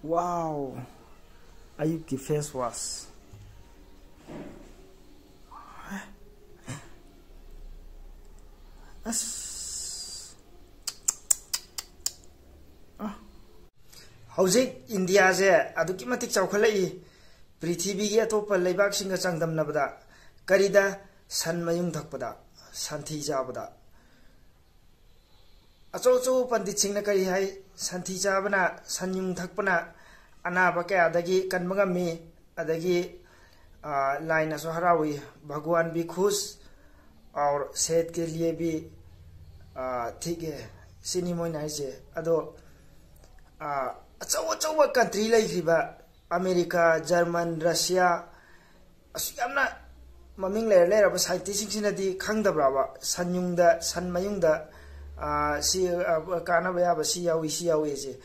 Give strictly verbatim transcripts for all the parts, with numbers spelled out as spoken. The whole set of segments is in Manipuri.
Wow, ꯑꯌꯨꯛꯀꯤ ꯐꯦꯁ ꯋꯥꯁ꯫ ꯑꯁ꯫ ꯑ꯫ ꯍꯧꯖꯤꯛ ꯏꯟꯗꯤꯌꯥꯁꯦ ꯑꯗꯨꯛꯀꯤ ꯃꯇꯤꯛ ꯆꯥꯎꯈꯠꯂꯛꯏ꯫ ꯄ꯭ꯔꯤꯊꯤꯕꯤꯒꯤ ꯑꯇꯣꯞꯄ ꯂꯩꯕꯥꯛꯁꯤꯡꯒ ꯆꯥꯡꯗꯝꯅꯕꯗ꯫ ꯀꯔꯤꯗ? ꯁꯟ ꯃꯌꯨꯡ ꯊꯛꯄꯗ, ꯁꯟꯊꯤ ꯆꯥꯕꯗ꯫ ꯑꯆꯧ ꯑꯆꯧꯕ ꯄꯟꯗꯤꯠꯁꯤꯡꯅ ꯀꯔꯤ ꯍꯥꯏ? ꯁꯟꯊꯤ ꯆꯥꯕꯅ, ꯁꯟ ꯌꯨꯡ ꯊꯛꯄꯅ ꯑꯅꯥꯕ ꯀꯌꯥꯗꯒꯤ ꯀꯟꯕ ꯉꯝꯃꯤ꯫ ꯑꯗꯒꯤ, ꯑ, ꯂꯥꯏꯅꯁꯨ ꯍꯔꯥꯎꯏ꯫ "ꯚꯒꯋꯥꯟ ꯚꯤ ꯈꯨꯁ ꯑꯧꯔ ꯁꯦꯍꯠ ꯀꯦ ꯂꯤꯌꯦ ꯚꯤ, ꯑ, ꯊꯤꯛ ꯍꯦ"꯫ ꯁꯤꯅꯤ ꯃꯣꯏꯅ ꯍꯥꯏꯁꯦ꯫ ꯑꯗꯣ, ꯑ, ꯑꯆꯧ ꯑꯆꯧꯕ ꯀꯟꯇ꯭ꯔꯤ ꯂꯩꯈ꯭ꯔꯤꯕ ꯑꯃꯦꯔꯤꯀꯥ, ꯖꯔꯃꯟ, ꯔꯁꯤꯌꯥ, ꯑꯁꯨꯛ ꯌꯥꯝꯅ ꯃꯃꯤꯡ ꯂꯩꯔ ꯂꯩꯔꯕ ꯁꯥꯏꯟꯇꯤꯁꯁꯤꯡꯁꯤꯅꯗꯤ ꯈꯪꯗꯕ꯭ꯔꯕ? ꯁꯟ ꯌꯨꯡꯗ, ꯁꯟ ꯃꯌꯨꯡꯗ, ꯑ, ꯁꯤ, ꯑ, ꯀꯥꯟꯅꯕ ꯌꯥꯕ ꯁꯤ ꯌꯥꯎꯏ, ꯁꯤ ꯌꯥꯎꯏ ꯁꯦ꯫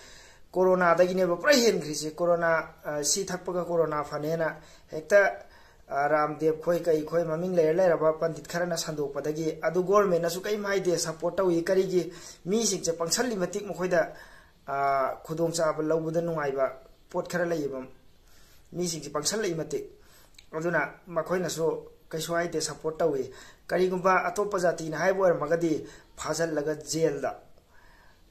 ꯀꯣꯔꯣꯅꯥꯗꯒꯤꯅꯦꯕ ꯄꯨꯔꯥ ꯍꯦꯟꯈ꯭ꯔꯤꯁꯦ꯫ ꯀꯣꯔꯣꯅꯥ, ꯑ, ꯁꯤ ꯊꯛꯄꯒ ꯀꯣꯔꯣꯅꯥ ꯐꯅꯦꯅ ꯍꯦꯛꯇ, ꯑ, ꯔꯥꯝꯗꯦꯕ ꯈꯣꯏ ꯀꯩ ꯈꯣꯏ ꯃꯃꯤꯡ ꯂꯩꯔ ꯂꯩꯔꯕ ꯄꯟꯗꯤꯠ ꯈꯔꯅ ꯁꯟꯗꯣꯛꯄꯗꯒꯤ꯫ ꯑꯗꯨ ꯒꯣꯔꯃꯦꯟꯅꯁꯨ ꯀꯔꯤꯝ ꯍꯥꯏꯗꯦ, ꯁꯞꯄꯣꯔꯠ ꯇꯧꯏ꯫ ꯀꯔꯤꯒꯤ? ꯃꯤꯁꯤꯡꯁꯦ ꯄꯪꯁꯜꯂꯤ ꯃꯇꯤꯛ ꯃꯈꯣꯏꯗ, ꯑ, ꯈꯨꯗꯣꯡꯆꯥꯕ ꯂꯧꯕꯗ ꯅꯨꯡꯉꯥꯏꯕ ꯄꯣꯠ ꯈꯔ ꯂꯩꯌꯦꯕ꯫ ꯃꯤꯁꯤꯡꯁꯦ ꯄꯪꯁꯜꯂꯛꯏ ꯃꯇꯤꯛ꯫ ꯑꯗꯨꯅ ꯃꯈꯣꯏꯅꯁꯨ ꯀꯩꯁꯨ ꯍꯥꯏꯗꯦ, ꯁꯞꯄꯣꯔꯠ ꯇꯧꯏ꯫ ꯀꯔꯤꯒꯨꯝꯕ ꯑꯇꯣꯞꯄ ꯖꯥꯇꯤꯅ ꯍꯥꯏꯕ ꯑꯣꯏꯔꯝꯃꯒꯗꯤ ꯐꯥꯖꯤꯜꯂꯒ ꯖꯦꯜꯗ,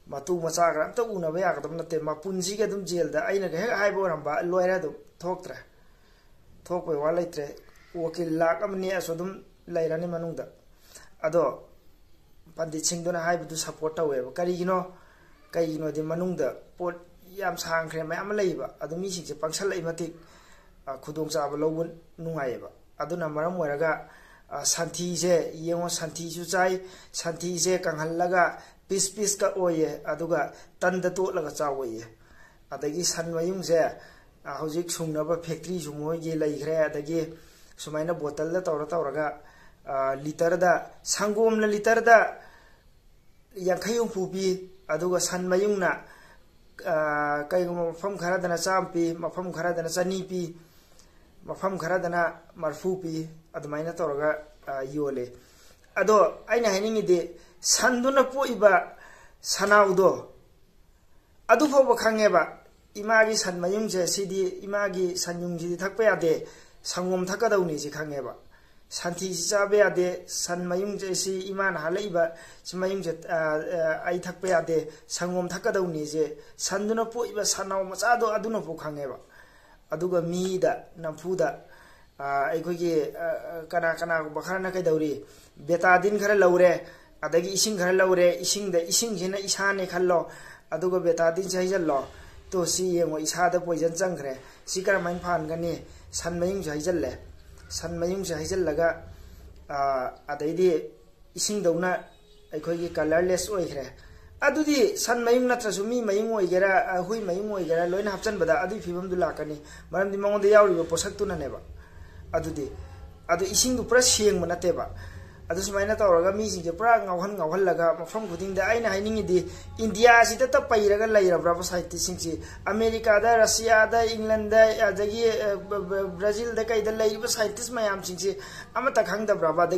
ꯃꯇꯨ ꯃꯆꯥꯒ ꯑꯝꯇ ꯎꯅꯕ ꯌꯥꯒꯗꯕ ꯅꯠꯇꯦ, ꯃꯄꯨꯟꯁꯤꯒꯤ ꯑꯗꯨꯝ ꯖꯦꯜꯗ꯫ ꯑꯩꯅꯒ ꯍꯦꯛ ꯍꯥꯏꯕ ꯑꯣꯏꯔꯝꯕ, ꯂꯣꯏꯔꯦ, ꯑꯗꯨꯝ ꯊꯣꯛꯇ꯭ꯔꯦ, ꯊꯣꯛꯄꯩ ꯋꯥ ꯂꯩꯇ꯭ꯔꯦ꯫ ꯋꯀꯤꯜ ꯂꯥꯛ ꯑꯃ ꯅꯦꯛꯑꯁꯨ ꯑꯗꯨꯝ ꯂꯩꯔꯅꯤ ꯃꯅꯨꯡꯗ꯫ ꯑꯗꯣ ꯄꯟꯗꯤꯠꯁꯤꯡꯗꯨꯅ ꯍꯥꯏꯕꯗꯨ ꯁꯞꯄꯣꯔꯠ ꯇꯧꯋꯦꯕ꯫ ꯀꯔꯤꯒꯤꯅꯣ? ꯀꯩꯒꯤꯅꯣꯗꯤ ꯃꯅꯨꯡꯗ ꯄꯣꯠ ꯌꯥꯝ ꯁꯥꯡꯈ꯭ꯔꯦ, ꯃꯌꯥꯝ ꯑꯃ ꯂꯩꯌꯦꯕ꯫ ꯑꯗꯨ ꯃꯤꯁꯤꯡꯁꯦ ꯄꯪꯁꯜꯂꯛꯏ ꯃꯇꯤꯛ, ꯑ, ꯈꯨꯗꯣꯡꯆꯥꯕ ꯂꯧꯕ ꯅꯨꯡꯉꯥꯏꯌꯦꯕ꯫ ꯑꯗꯨꯅ ꯃꯔꯝ ꯑꯣꯏꯔꯒ, ꯑ, ꯁꯟꯊꯤꯁꯦ ꯌꯦꯡꯉꯣ, ꯁꯟꯊꯤꯁꯨ ꯆꯥꯏ, ꯁꯟꯊꯤꯁꯦ ꯀꯪꯍꯜꯂꯒ ꯄꯤꯁ ꯄꯤꯁꯀ ꯑꯣꯏꯌꯦ, ꯑꯗꯨꯒ ꯇꯟꯗ ꯇꯣꯠꯂꯒ ꯆꯥꯎꯑꯌꯦ꯫ ꯑꯗꯒꯤ ꯁꯟ ꯃꯌꯨꯡꯁꯦ, ꯑ, ꯍꯧꯖꯤꯛ ꯁꯨꯡꯅꯕ ꯐꯦꯛꯇ꯭ꯔꯤꯁꯨ ꯃꯣꯏꯒꯤ ꯂꯩꯈ꯭ꯔꯦ꯫ ꯑꯗꯒꯤ ꯁꯨꯃꯥꯏꯅ ꯕꯣꯇꯜꯗ ꯇꯧꯔ ꯇꯧꯔꯒ, ꯑ, ꯂꯤꯇꯔꯗ, ꯁꯪꯒꯣꯝꯅ ꯂꯤꯇꯔꯗ ꯌꯥꯡꯈꯩ ꯍꯨꯝꯐꯨ ꯄꯤ, ꯑꯗꯨꯒ ꯁꯟ ꯃꯌꯨꯡꯅ, ꯑ, ꯀꯩꯒꯨꯝꯕ ꯃꯐꯝ ꯈꯔꯗꯅ ꯆꯥꯝꯃ ꯄꯤ, ꯃꯐꯝ ꯈꯔꯗꯅ ꯆꯅꯤ ꯄꯤ, ꯃꯐꯝ ꯈꯔꯗꯅ ꯃꯔꯤꯐꯨ ꯄꯤ, ꯑꯗꯨꯃꯥꯏꯅ ꯇꯧꯔꯒ, ꯑ, ꯌꯣꯜꯂꯤ꯫ ꯑꯗꯣ ꯑꯩꯅ ꯍꯥꯏꯅꯤꯡꯉꯤꯗꯤ, ꯁꯟꯗꯨꯅ ꯄꯣꯛꯏꯕ ꯁꯅꯥꯎꯗꯣ ꯑꯗꯨ ꯐꯥꯎꯕ ꯈꯪꯉꯦꯕ꯫ ꯏꯃꯥꯒꯤ ꯁꯟ ꯃꯌꯨꯡꯁꯦ, ꯁꯤꯗꯤ, ꯏꯃꯥꯒꯤ ꯁꯟ ꯌꯨꯡꯁꯤꯗꯤ ꯊꯛꯄ ꯌꯥꯗꯦ, ꯁꯪꯒꯣꯝ ꯊꯛꯀꯗꯧꯅꯤ ꯁꯤ ꯈꯪꯉꯦꯕ꯫ ꯁꯟꯊꯤꯁꯤ ꯆꯥꯕ ꯌꯥꯗꯦ, ꯁꯟ ꯃꯌꯨꯡꯁꯦ, ꯁꯤ ꯏꯃꯥꯅ ꯍꯥꯜꯂꯛꯏꯕ ꯁꯤ ꯃꯌꯨꯡꯁꯦ, ꯑ, ꯑ, ꯑꯩ ꯊꯛꯄ ꯌꯥꯗꯦ, ꯁꯪꯒꯣꯝ ꯊꯛꯀꯗꯧꯅꯤꯁꯦ ꯁꯟꯗꯨꯅ ꯄꯣꯛꯏꯕ ꯁꯟꯅꯥꯎ ꯃꯆꯥꯗꯣ ꯑꯗꯨꯅꯐꯥꯎ ꯈꯪꯉꯦꯕ꯫ ꯑꯗꯨꯒ ꯃꯤꯗ, ꯅꯝꯐꯨꯗ, ꯑ, ꯑꯩꯈꯣꯏꯒꯤ, ꯑ, ꯑ, ꯀꯅꯥ ꯀꯅꯥꯒꯨꯝꯕ ꯈꯔꯅ ꯀꯩꯗꯧꯔꯤ, ꯕꯦꯇꯥꯗꯤꯟ ꯈꯔ ꯂꯧꯔꯦ, ꯑꯗꯒꯤ ꯏꯁꯤꯡ ꯈꯔ ꯂꯧꯔꯦ, ꯏꯁꯤꯡꯗ, ꯏꯁꯤꯡꯁꯤꯅ ꯏꯁꯥꯅꯦ ꯈꯜꯂꯣ, ꯑꯗꯨꯒ ꯕꯦꯇꯥꯗꯤꯟꯁꯦ ꯍꯩꯖꯜꯂꯣ, ꯇꯣ ꯁꯤ ꯌꯦꯡꯉꯣ, ꯏꯁꯥꯗ ꯄꯣꯏꯖꯟ ꯆꯪꯈ꯭ꯔꯦ, ꯁꯤ ꯀꯔꯝꯍꯥꯏꯅ ꯐꯍꯟꯒꯅꯤ? ꯁꯟ ꯃꯌꯨꯡꯁꯦ ꯍꯩꯖꯜꯂꯦ, ꯁꯟ ꯃꯌꯨꯡꯁꯦ ꯍꯩꯖꯜꯂꯒ, ꯑ, ꯑꯗꯩꯗꯤ ꯏꯁꯤꯡꯗꯧꯅ ꯑꯩꯈꯣꯏꯒꯤ ꯀꯂꯔꯂꯦꯁ ꯑꯣꯏꯈ꯭ꯔꯦ꯫ ꯑꯗꯨꯗꯤ ꯁꯟ ꯃꯌꯨꯡ ꯅꯠꯇ꯭ꯔꯁꯨ ꯃꯤ ꯃꯌꯨꯡ ꯑꯣꯏꯒꯦꯔꯥ, ꯑ, ꯍꯨꯏ ꯃꯌꯨꯡ ꯑꯣꯏꯒꯦꯔꯥ, ꯂꯣꯏꯅ ꯍꯥꯞꯆꯟꯕꯗ ꯑꯗꯨꯒꯤ ꯐꯤꯕꯝꯗꯨ ꯂꯥꯛꯀꯅꯤ, ꯃꯔꯝꯗꯤ ꯃꯉꯣꯟꯗ ꯌꯥꯎꯔꯤꯕ ꯄꯣꯠꯁꯛꯇꯨꯅꯅꯦꯕ꯫ ꯑꯗꯨꯗꯤ, ꯑꯗꯨ ꯏꯁꯤꯡꯗꯨ ꯄꯨꯔꯥ ꯁꯦꯡꯕ ꯅꯠꯇꯦꯕ꯫ ꯑꯗꯨ ꯁꯨꯃꯥꯏꯅ ꯇꯧꯔꯒ ꯃꯤꯁꯤꯡꯁꯦ ꯄꯨꯔꯥ ꯉꯥꯎꯍꯟ ꯉꯥꯎꯍꯜꯂꯒ, ꯃꯐꯝ ꯈꯨꯗꯤꯡꯗ, ꯑꯩꯅ ꯍꯥꯏꯅꯤꯡꯉꯤꯗꯤ, ꯏꯟꯗꯤꯌꯥꯁꯤꯗꯇ ꯄꯩꯔꯒ ꯂꯩꯔꯕ꯭ꯔꯕ ꯁꯥꯏꯟꯇꯤꯁꯁꯤꯡꯁꯤ? ꯑꯃꯦꯔꯤꯀꯥꯗ, ꯔꯁꯤꯌꯥꯗ, ꯏꯪꯂꯟꯗ, ꯑꯗꯒꯤ, ꯑ, ꯕ-, ꯕ-, ꯕ꯭ꯔꯥꯖꯤꯜꯗ ꯀꯩꯗ ꯂꯩꯔꯤꯕ ꯁꯥꯏꯟꯇꯤꯁ ꯃꯌꯥꯝꯁꯤꯡꯁꯤ ꯑꯃꯠꯇ ꯈꯪꯗꯕ꯭ꯔꯕ? ꯑꯗꯒꯤ